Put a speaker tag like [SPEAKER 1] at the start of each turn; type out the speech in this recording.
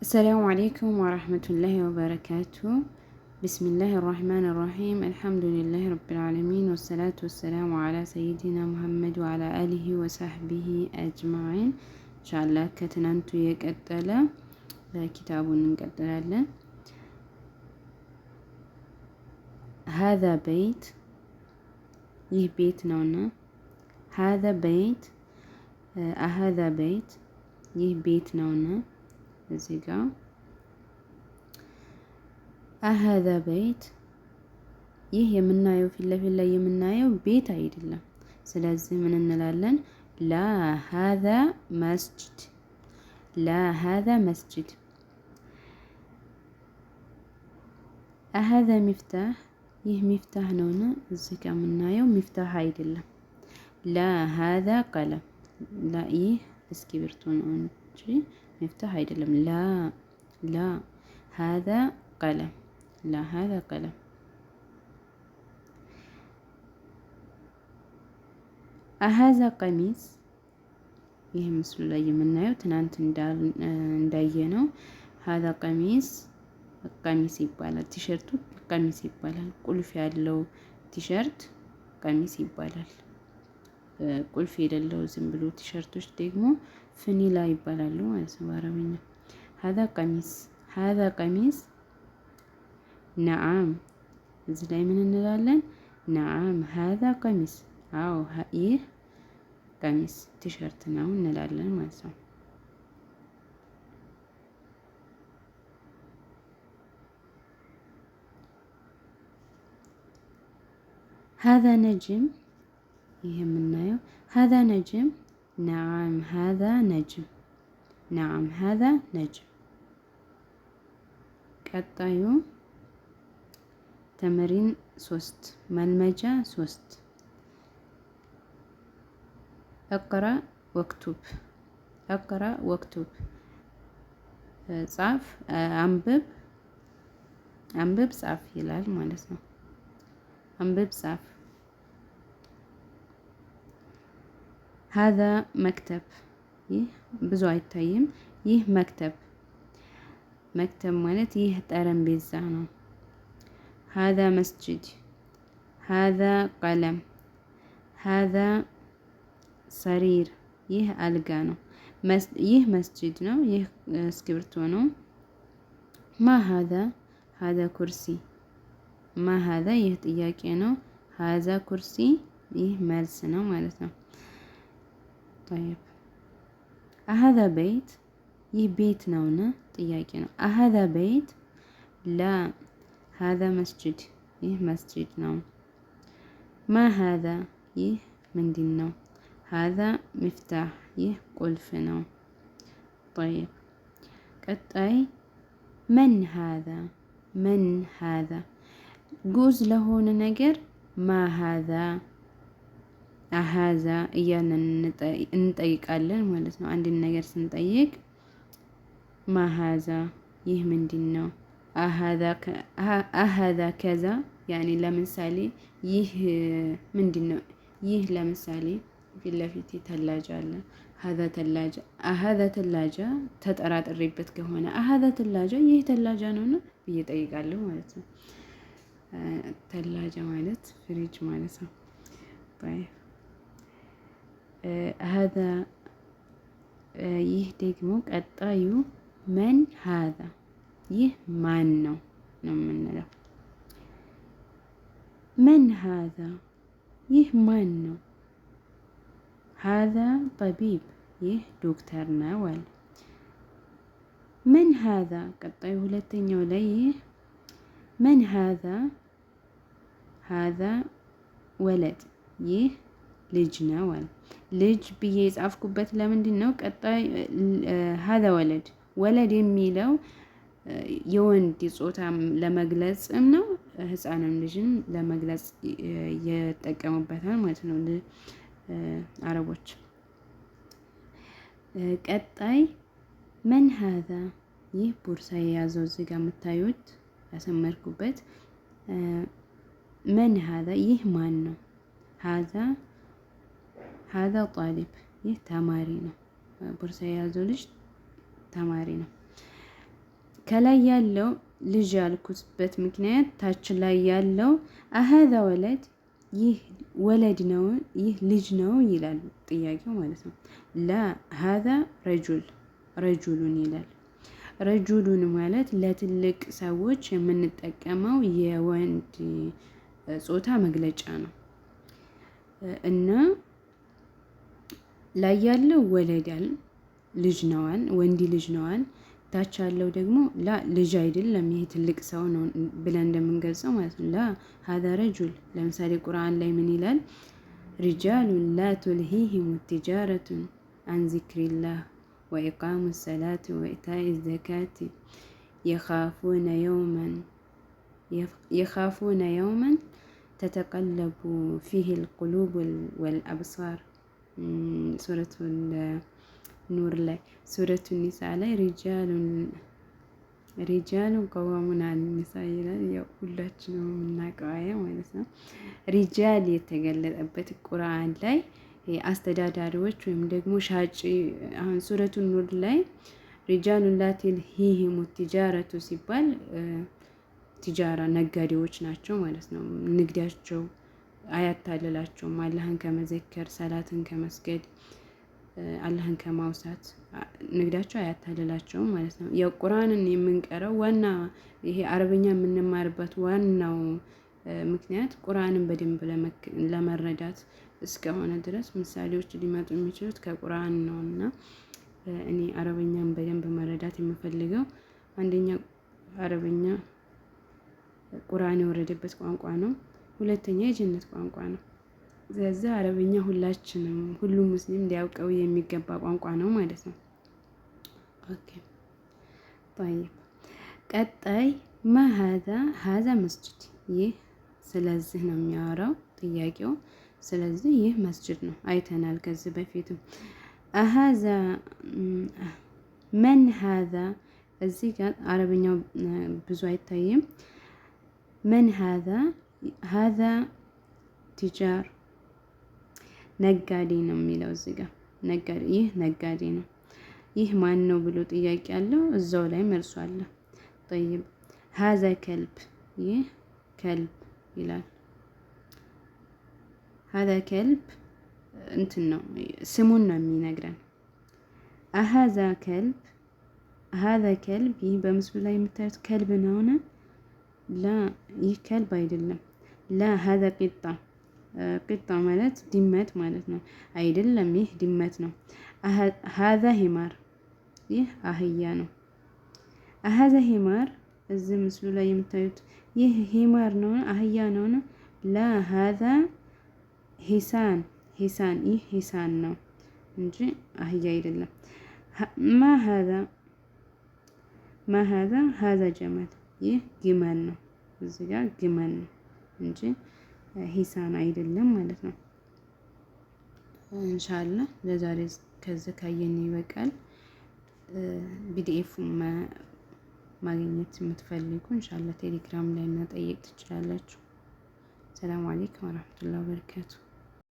[SPEAKER 1] السلام عليكم ورحمة الله وبركاته. بسم الله الرحمن الرحيم. الحمد لله رب العالمين والصلاة والسلام على سيدنا محمد وعلى آله وصحبه أجمعين። ኢንሻአላህ ከትናንቱ የቀጠለ ኪታቡን እንቀጥላለን። هذا بيت፣ ይህ ቤት ነውና፣ هذا بيت፣ أهذا بيت፣ ይህ ቤት ነውና፣ እዚህ ጋ أهذا بيت፣ ይህ የምናየው ፊት ለፊት ላይ የምናየው ቤት አይደለም። ስለዚህ ምን እንላለን? لا هذا مسجد፣ لا هذا مسجد። أهذا مفتاح፣ ይህ مفتاح ነውና፣ እዚህ ጋ የምናየው مفتاح አይደለም። لا هذا قلم፣ لا ይህ እስክሪብቶ ነው እንጂ مفتاح አይደለም። لا لا هذا قلم፣ لا هذا قلم። أهذا قميص፣ ይህ ምስሉ ላይ የምናየው ትናንት እንዳየነው هذا قميص፣ قميص ይባላል። ቲሸርቱ قميص ይባላል። ቁልፍ ያለው ቲሸርት قميص ይባላል። ቁልፍ የሌለው ዝም ብሎ ቲሸርቶች ደግሞ فانيلا ይባላሉ ማለት ነው በአረበኛ። هذا قميص፣ هذا قميص። نعم፣ እዚህ ላይ ምን እንላለን? نعم هذا قميص፣ አዎ ይህ قميص ቲሸርት ነው እንላለን ማለት ነው። هذا نجم፣ ይህ የምናየው هذا نجم፣ نعم هذا نجم፣ نعم هذا نجم። ቀጣዩ تمرين 3፣ መልመጃ 3። اقرأ واكتب፣ اقرأ واكتب፣ ጻፍ አንብብ፣ አንብብ ጻፍ ይላል ማለት ነው። አንብብ ጻፍ። هذا مكتب፣ ይህ ብዙ አይታይም። ይህ مكتب፣ مكتب ማለት ይህ ጠረጴዛ ነው። هذا مسجد፣ هذا قلم፣ هذا سرير፣ ይህ አልጋ ነው። ይህ መስጅድ ነው። ይህ እስክሪብቶ ነው። ما هذا? هذا كرسي። ما هذا ይህ ጥያቄ ነው። هذا كرسي ይህ መልስ ነው ማለት ነው። طيب፣ أهذا بيت፣ ይህ ቤት ነውን? ጥያቄ ነው። أهذا بيت? لا هذا مسجد፣ ይህ መስጅድ ነው። ما هذا፣ ይህ ምንድን ነው? هذا مفتاح፣ ይህ ቁልፍ ነው። طيب፣ ቀጣይ من هذا? من هذا፣ ግዑዝ ለሆነ ነገር ما هذا፣ أهذا እያልን እንጠይቃለን ማለት ነው። አንድን ነገር ስንጠይቅ ما هذا፣ ይህ ምንድን ነው? أهذا كذا፣ يعني ለምሳሌ ይህ ምንድን ነው? ይህ ለምሳሌ ፊት ለፊቴ ثلاجة አለ። هذا ثلاجة፣ أهذا ثلاجة፣ ተጠራጥሬበት ከሆነ أهذا ثلاجة፣ ይህ ثلاجة ነውና ብዬ ጠይቃለሁ ማለት ነው። ثلاجة ማለት ፍሪጅ ማለት ነው። هذا፣ ይህ ደግሞ ቀጣዩ من هذا፣ ይህ ማን ነው ነው የምንለው። من هذا፣ ይህ ማን ነው? هذا طبيب፣ ይህ ዶክተር ነው አለ። من هذا፣ ቀጣዩ ሁለተኛው ላይ ይህ من هذا? هذا ولد፣ ይህ ልጅ ነው አለ። ልጅ ብዬ የጻፍኩበት ለምንድን ነው? ቀጣይ هذا ولد፣ ولد የሚለው የወንድ ጾታ ለመግለጽም ነው፣ ህፃንም ልጅን ለመግለጽ ይጠቀሙበታል ማለት ነው አረቦች። ቀጣይ من هذا፣ ይህ ቦርሳ የያዘው እዚህ ጋር የምታዩት ያሰመርኩበት من هذا፣ ይህ ማን ነው? هذا هذا طالب፣ ይህ ተማሪ ነው። ቦርሳ የያዘው ልጅ ተማሪ ነው። ከላይ ያለው ልጅ ያልኩበት ምክንያት ታች ላይ ያለው أهذا ولد ይህ ولد ነው፣ ይህ ልጅ ነው ይላል ጥያቄው ማለት ነው። لا هذا رجل رجل ይላል። رجل ማለት ለትልቅ ሰዎች የምንጠቀመው የወንድ ጾታ መግለጫ ነው እና ላይ ያለው ولد አል ልጅ ነዋል፣ ወንድ ልጅ ነዋል። ታች ያለው ደግሞ لا ልጅ አይደለም ይሄ ትልቅ ሰው ነው ብለን እንደምንገልጸው ማለት ነው። لا هذا رجل። ለምሳሌ ቁርአን ላይ ምን ይላል? رجال لا تلهيهم تجارة عن ذكر الله وإقام الصلاة وإيتاء الزكاة يخافون يوما تتقلب فيه القلوب والأبصار። ሱረቱ ኑር ላይ፣ ሱረቱ ኒሳ ላይ رجال قوامون على النساء ይላል። ያው ሁላችንም የምናውቀው አያ ማለት ነው። رجال የተገለጠበት ቁርአን ላይ አስተዳዳሪዎች ወይም ደግሞ ሻጭ፣ አሁን ሱረቱ ኑር ላይ رجال لا تلهيهم تجارة ሲባል تجارة ነጋዴዎች ናቸው ማለት ነው። ንግዳቸው አያታልላቸውም። አላህን ከመዘከር፣ ሰላትን ከመስገድ፣ አላህን ከማውሳት ንግዳቸው አያታልላቸውም ማለት ነው። ያው ቁርአንን የምንቀረው ዋና ይሄ አረበኛ የምንማርበት ዋናው ምክንያት ቁርአንን በደንብ ለመረዳት እስከሆነ ድረስ ምሳሌዎች ሊመጡ የሚችሉት ከቁርአን ነው። እና እኔ አረበኛን በደንብ መረዳት የምፈልገው አንደኛ አረበኛ ቁርአን የወረደበት ቋንቋ ነው። ሁለተኛ የጀነት ቋንቋ ነው። ስለዚህ አረበኛ ሁላችንም ሁሉም ሙስሊም ሊያውቀው የሚገባ ቋንቋ ነው ማለት ነው። Okay طيب፣ ቀጣይ ما هذا? هذا مسجد። ይህ ስለዚህ ነው የሚያወራው ጥያቄው። ስለዚህ ይህ መስጅድ ነው፣ አይተናል ከዚህ በፊትም። أهذا من هذا? እዚህ ጋር አረበኛው ብዙ አይታይም። من هذا? هذا تجار ነጋዴ ነው የሚለው እዚህ ጋር ነጋዴ፣ ይህ ነጋዴ ነው። ይህ ማን ነው ብሎ ጥያቄ አለው፣ እዛው ላይ መልሶ አለ። طيب هذا كلب፣ ይህ كلب ይላል። هذا كلب እንትን ነው፣ ስሙን ነው የሚነግረን። أهذا كلب? هذا كلب፣ ይህ በምስሉ ላይ የምታዩት كلب ነውን? لا ይህ كلب አይደለም። لا هذا قطة። قطة ማለት ድመት ማለት ነው። አይደለም፣ ይህ ድመት ነው። هذا حمار፣ ይህ አህያ ነው። أهذا حمار? እዚህ ምስሉ ላይ የምታዩት ይህ حمار ነው፣ አህያ ነውን? لا هذا حصان። حصان፣ ይህ حصان ነው እንጂ አህያ አይደለም። ما هذا? ما هذا? هذا جمل፣ ይህ ግመል ነው። እዚህ ጋር ግመል ነው እንጂ حصان አይደለም ማለት ነው። ኢንሻአላህ ለዛሬ ከዚህ ካየን ይበቃል። PDF ማግኘት የምትፈልጉ ኢንሻአላህ ቴሌግራም ላይ መጠየቅ ትችላላችሁ። ሰላም አለይኩም ወራህመቱላሂ ወበረካቱ።